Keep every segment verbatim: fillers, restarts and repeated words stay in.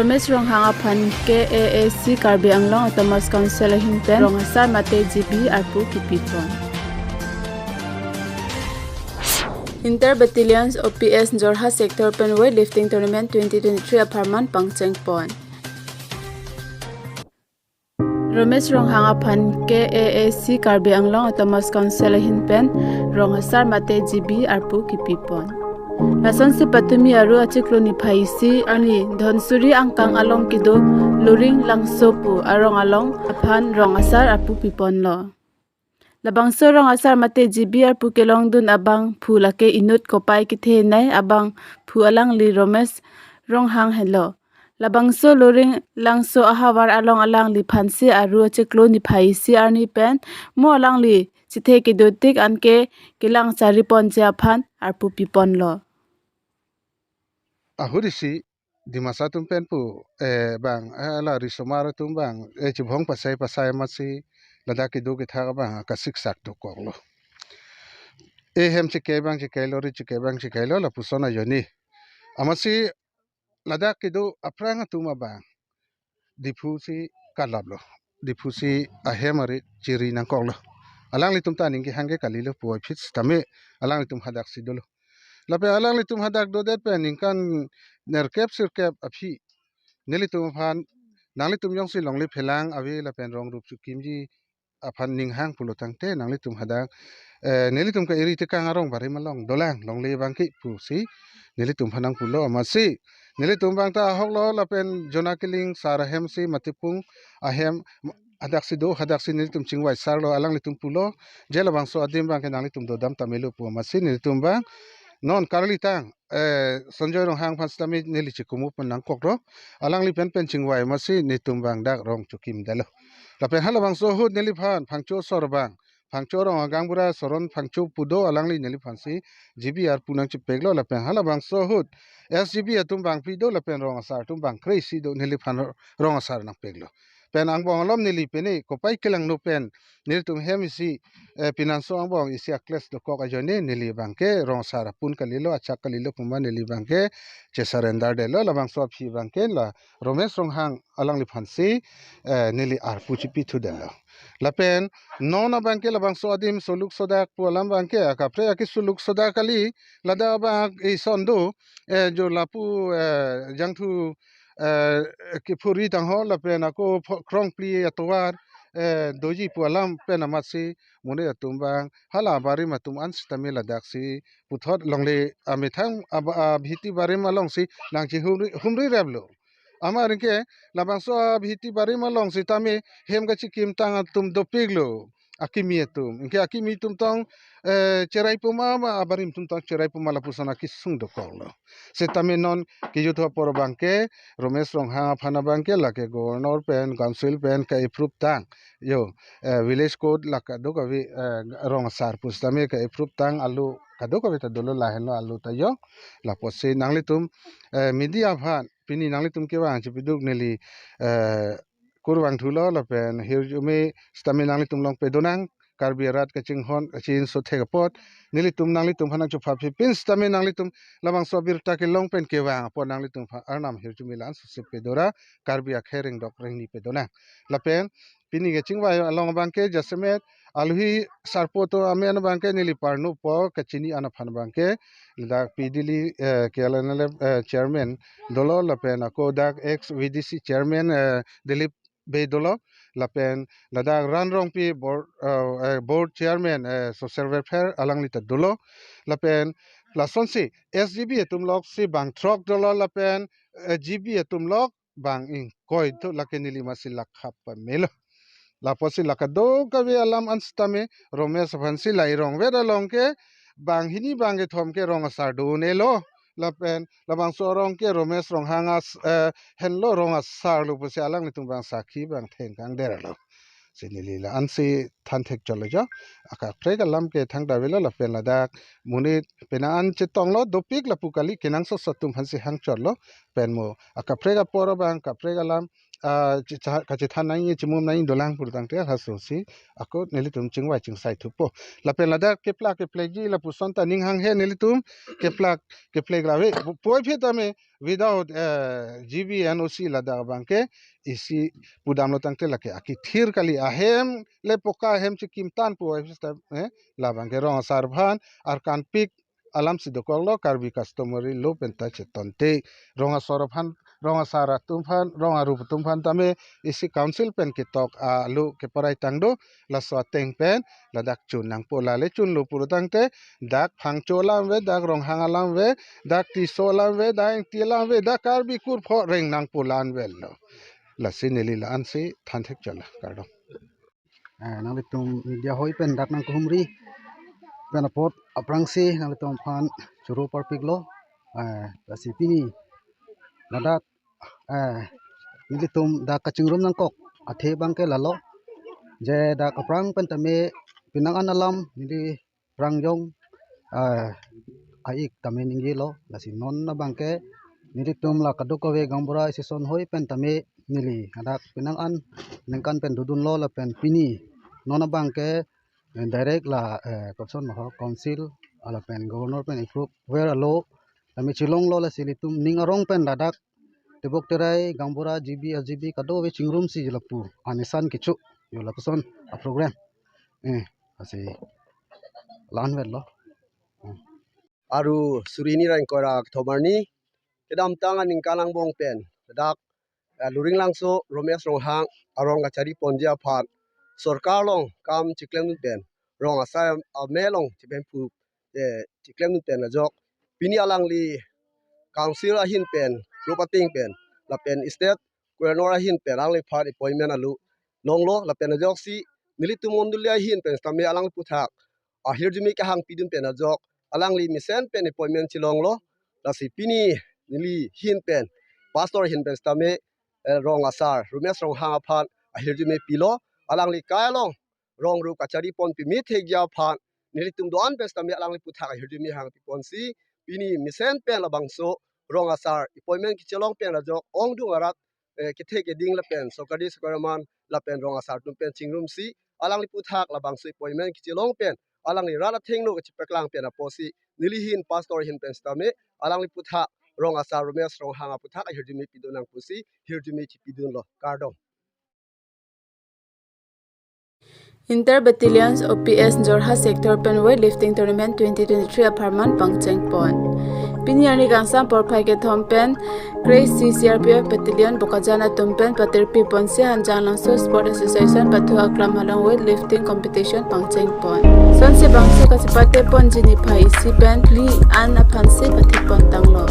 Romesh Ronghang aphan K A A C Karbi Anglong Autonomous Council ahin pen rong asar mate G B arpu kipipon. Inter Battalions O P S Jorhat Sector pen Weightlifting Tournament twenty twenty-three apharman pangchengpon. Romesh Ronghang aphan K A A C Karbi Anglong Autonomous Council ahin pen rong asar mate G B arpu kipipon. Lasonsi patumi Aru achiklo niphai isi arni Dhansiri angkang along kedo Loring Langso pu arong along aphan rong asar arpu piponlo. Labangso rong asar mate G B arpu kelongdun abangphu lake inut kopai kethenei abangphu alangli Romesh Ronghang helo. Labangso Loring Langso ahavar along alangliphansi Aru achiklo niphai isi arni pen mo alangli chethe kedotik anke kelang chariponji aphan arpu piponlo. Ahut isi Dimasa atum pen pu, eh, bang, eh, la risomar atum bang, eh, chibhong pasai pasai amatsi ladak kedo kethak abang kasiksak dokoklo. Eh, hem chekei abang chekeilo, ri chekei abang chekeilo, lapuson ajoine. Amatsi ladak kedo aphrang atum abang Diphu si kalaplo. Diphu si ahem ari chiri nangkoklo. Alanglitum ta aning kehang ke kalilo puvoiphit sitame alanglitum hadak si dolo. Lapen alanglitum hadak dodet pen ningkan nerkep sirkep aphi nelitum aphan, nanglitum jongsi longle phelang ave lapen rong rup chukimji aphan ninghang pulo tangte nanglitum hadak, eh, nelitum ke iri tekang arong barim along dolang longle abangke pusi nelitum aphan nangpulo amatsi nelitum abang ta ahoklo lapen Jona Killing sar ahem si Matipung ahem hadak si do, hadak si nelitum chingvai sarlo, alanglitum pulo je labangso adim abangke nanglitum dodam tamelo pu amatsi nelitum abang non karli tang, eh, Sanjoy Ronghang aphan sitame neli chikumu pen nangkoklo, alangli pen pen chingvai amatsi netum abang dak rong chukimdetlo. Lapen halabangso ahut neliphan Phangcho sor abang, Phangcho arong agaonbura Soron Phangcho pu do, alangli neliphansi G B arpu nangchipeklo lapen halabangso ahut S G B atum bangphli do lapen rong asar atum bang kre-isi do, neliphan rong asar nangpeklo. Pen angbong alom neli pine kopai kelangno pen nelitum hem isi, eh, pinanso angbong isi akles dokok ajoine neli abangke rong asar apun kalilo, achak kalilo puma neli abangke chesurrender detlo, labangso aphi abangke la Romesh Ronghang alangliphansi, eh, neli arpu chipithudetlo. Lapen non abangke labangso adim soluk sodak pu alam abangke akaprek aki soluk sodak kali, ladak abang ison do, eh, jo lapu, eh, jangthu, eh, kiphuri tangho lapen ako pho-, krongpli atovar, eh, doji pu alam pen amatsi monit atum abang hala barim atum an sitame ladak si puthot longle amethang ab-, abhiti barim alongsi nangchehumri, humriraplo. Amat anke labangso abhiti barim along sitame hem kachikimtang atum dopiklo akimi atum. Anke akimi atum tong, eh, cherai puma ma abarim atum tong cherai puma lapuson akesung dokoklo. Sitame non kejut apor abangke Romesh Ronghang aphan abangke lake governor pen, council pen ka-approve tang. Jo, eh, village court la kadokave, eh, rong asar pusitame ka-approve tang, alu kadokave ta dolo, lahenlo alu ta jo. Lapusi nanglitum, eh, media aphan pini nanglitum kevang chipiduk neli, eh, kurvangthulo lapen hirjume sitame nanglitum along pedonang, Karbi arat kachinghon kachinso thek apot nelitum nanglitum aphan nangchopha phipin sitame nanglitum labangso abirta kelong pen kevang apot nanglitum aphan arnam hirjume la-an susi pedora, Karbi akhei rengdok rengni pedonang. Lapen pini kechingvai along abangke jasemet aluhi sarpo atum amen abangke neli parnopo kachini an aphan abangke ladak P D L, eh, K L N L F, eh, chairman dolo lapen ako dak ex V D C chairman, eh, Dilip Bey dolo, lapen ladak Ran Rongpi board, eh, eh, board chairman, eh, social welfare alangli ta dolo, lapen lasonsi S G B atum lok si bang throk dolo lapen, eh, G B atum lok bang ingkoi do, lake neli amatsi lakha pamelo. Lapusi la kadokave alam an sitame Romesh aphansi la irong vet along ke bang hini bang kethom ke rong asar do-un-elo. Lapen labangso arong ke Romesh Ronghang as, eh, henlo, rong asarlo pusi alanglitum bang sakhi bang thengkangdetlo. Si neli la-ansi than thekchotlo jo. Akaprek alam ke thangta avelo lapen ladak monit pena an chetonglo dopik lapu kali, kenangsot atum aphansi hangchotlo. Pen mo akaprek apor abang, kaprek alam ah, chicha-, kachethan nangji, chimum nangji dolang pulotangte halasosi ako nelitum chingvai chingsai thupo. Lapen ladak keplak keplekji lapuson ta ning hanghe nelitum keplak keplek la ave. Pu-, puvoiphit tame without, eh, G B N O C ladak abangke isi pudamlotangte lake akethir kali, ahem le poka ahem chekimtan puvoiphit tame, eh, labangke rong asar aphan arkanpik alamsi dokoklo, Karbi customary law pen ta chetonte. Rong asar aphan, rong asar atum aphan, rong arup atum aphan tame isi council pen ketok alo keparai tangdo, laso ateng pen ladak chun nangpo, lale chunlo pulotangte dak Phangcho alam ave, dak Ronghang alam ave, dak Tisso alam ave, dak Ingti alam ave, dak Karbi kurpho reng nangpo, la-an avelo. Lasi neli la-ansi thanthek chola, kardom. Eh, nanglitum media hoi pen dak nangkehumri pen apot aphrangsi nanglitum aphan choro parpiklo. Eh, lasi pini ladak, eh, nelitum dak kachingrum nangkok athe abangke lalo, je dak aphrang pen tame penang an alam neli phrang jong, eh, a-ik tame ningjelo, lasi non abangke nelitum la kadokave gaonbura association hoi pen tame neli hadak penang an ningkan pen dodunlo lapen pini non abangke, eh, direct la, eh, koson ma ho council lapen governor pen approve ver alo tame chelonglo, lasi ilitum ning arong pen ladak tebok terai gaonbura G B S G B kadokave chingrumsi lapu anesan kecho yo lapuson a-program. Eh, lasi la-an avelo. Hmm. Aru suri hini ra ingkoi ra kethom arni, kedamtang aningkan angbong pen ladak, eh, Luringlangso Romesh Ronghang arong kachari ponji aphan sorkar along kam chiklemdun pen, rong asar amei along chibemphu, eh, chiklemdun pen ajok pini alangli council ahin pen, rup ateng pen, lapen state governor ahin pen alangliphan appointment alo longlo, lapen ajoksi nelitum mondoli ahin pen sitame alangli aphuthak ahirjume kehang pidun pen ajok alangli mesen pen appointment chelonglo. Lasi pini neli ahin pen, pastor ahin pen sitame, eh, rong asar Romesh Ronghang aphan ahirjume pilo, alangli akai along rong rup kachari pon pame thekji aphan nelitum do-an pen sitame alangli aphuthak ahirjume hangpiponsi pini mesen pen labangso rong asar appointment kechelong pen ajok ongdung arat, eh, kethe keding lapen sorkari sorkari aman lapen rong asar atum pen chingrumsi alangli aphuthak labangso appointment kechelong pen alangli rat athengno kachepaklang pen apotsi neli ahin pastor ahin pen sitame alangli aphuthak rong asar Romesh Ronghang aphuthak ahirjume pidun nang pusi hirjume chipidunlo, kardom. Inter Battalions O P S Jorhat Sector pen Weightlifting Tournament twenty twenty-three apharman pangcheng pon. Pini arni kangsam porphai kethom pen Kre-isi C R P F Battalion Bokajan atum pen patirpi ponsi Hanjanglangso Sport Association pathu aklam along weightlifting competition pangcheng pon. Sonsi bangso kachepate ponji niphai isi pen phli an aphansi pathik pon tanglo.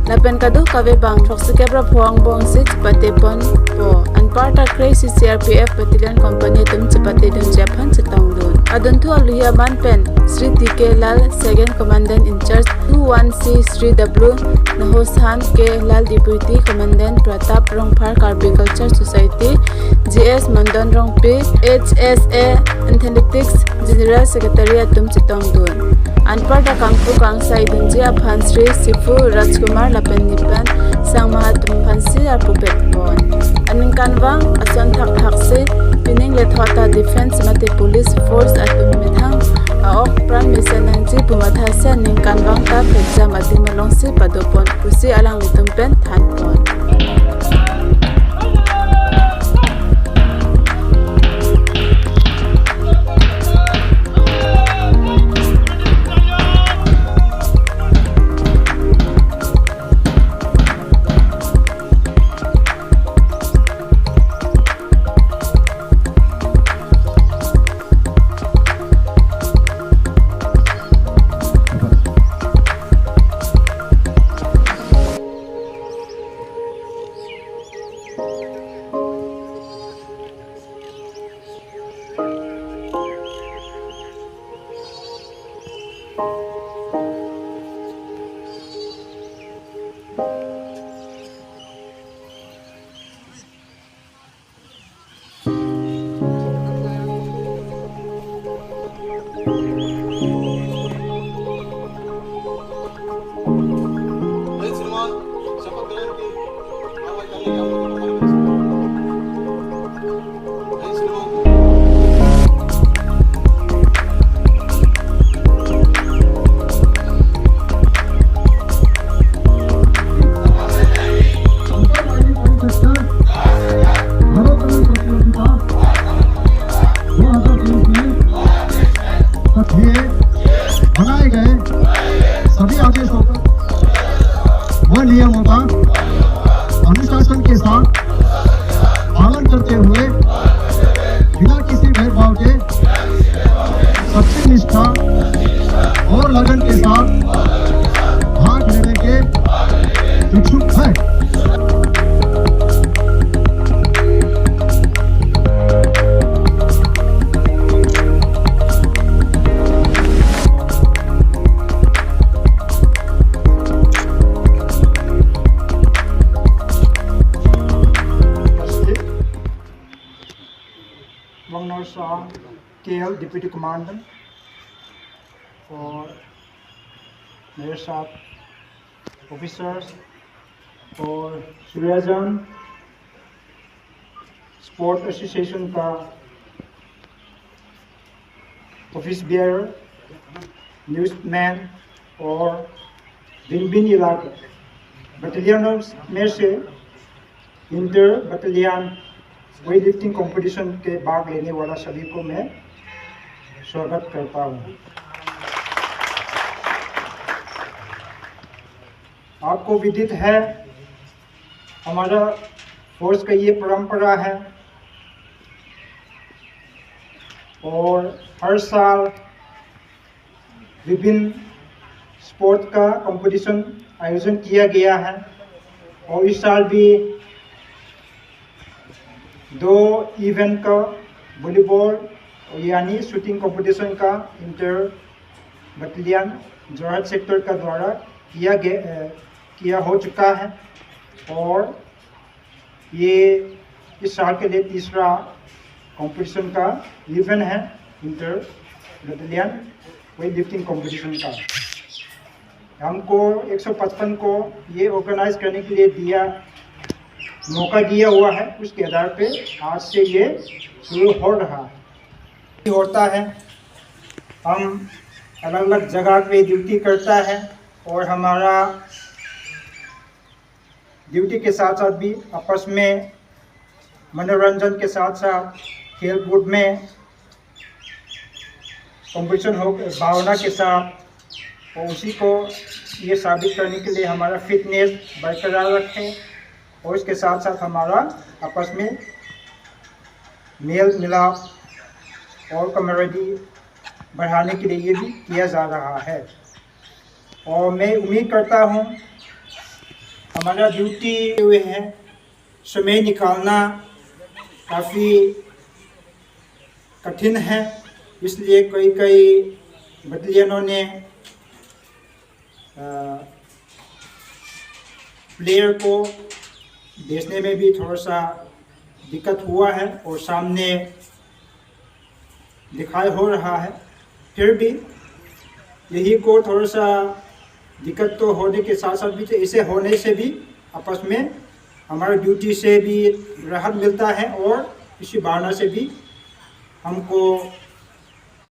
Lapen kadokave abang throksi kep ra pho angbong si chepate ponpo. Anparta Kre-isi C R P F Battalion Company atum chepatedunji aphan chetongdun. Adunthu aluhi aman pen Shri T K Lal, Second Commandant in Charge, two one C, Shri W Nahoshan K Lal, Deputy Commandant, Pratap Rongphar Karbi Culture Society, G S Mandon Rongpi, H S A Athletics General Secretary atum chetongdun. Anparta kangpu kangsaidunji aphan Shri Sifu Rajkumar lapen nipen sangma atum aphansi arpupet pon. Aningkanvang ason thakthaksi pining lethota defense mate police force atum methang a-ok pran mesen nangji pu mathasi aningkanvang ta pekjam adim alongsi padopon pusi alanglitum pen thanpon. Wangnor Saha, K L Deputy Commandant, और मेरे साथ ऑफिसर्स और सूर्याजन sport association का office bearer, न्यूज़मैन और भिन्न भिन्न इलाके बटालियनों में से inter battalion weight lifting competition के भाग लेने वाला सभी को मैं स्वागत करता हूँ। आपको विदित है, हमारा फोर्स का ये परंपरा है और हर साल विभिन्न स्पोर्ट का कंपटीशन आयोजन किया गया है और इस साल भी दो इवेंट का, वॉलीबॉल यानी शूटिंग कंपटीशन का इंटर बटालियन जोरहाट सेक्टर का द्वारा किया गया, अ, किया हो चुका है और ये इस साल के लिए तीसरा कंपटीशन का इवेंट है, inter battalion weight lifting competition का। हमको एक सौ पचपन को ये ऑर्गेनाइज करने के लिए दिया, मौका दिया हुआ है, उसके आधार पे आज से ये शुरू हो रहा है। होता है, हम अलग अलग जगह पे ड्यूटी करता है और हमारा ड्यूटी के साथ साथ भी आपस में मनोरंजन के साथ साथ खेल कूद में कंपटीशन हो, भावना के साथ, और उसी को ये साबित करने के लिए हमारा फिटनेस बरकरार रखें और इसके साथ साथ हमारा आपस में मेल मिलाप और कमरेडी बढ़ाने के लिए ये भी किया जा रहा है। और मैं उम्मीद करता हूँ हमारा ड्यूटी हुए हैं, समय निकालना काफ़ी कठिन है, इसलिए कई कई बटालियनों ने प्लेयर को भेजने में भी थोड़ा सा दिक्कत हुआ है और सामने दिखाई हो रहा है। फिर भी यही को थोड़ा सा दिक्कत तो होने के साथ साथ भी, तो ऐसे होने से भी आपस में हमारे ड्यूटी से भी राहत मिलता है और इसी भावना से भी हमको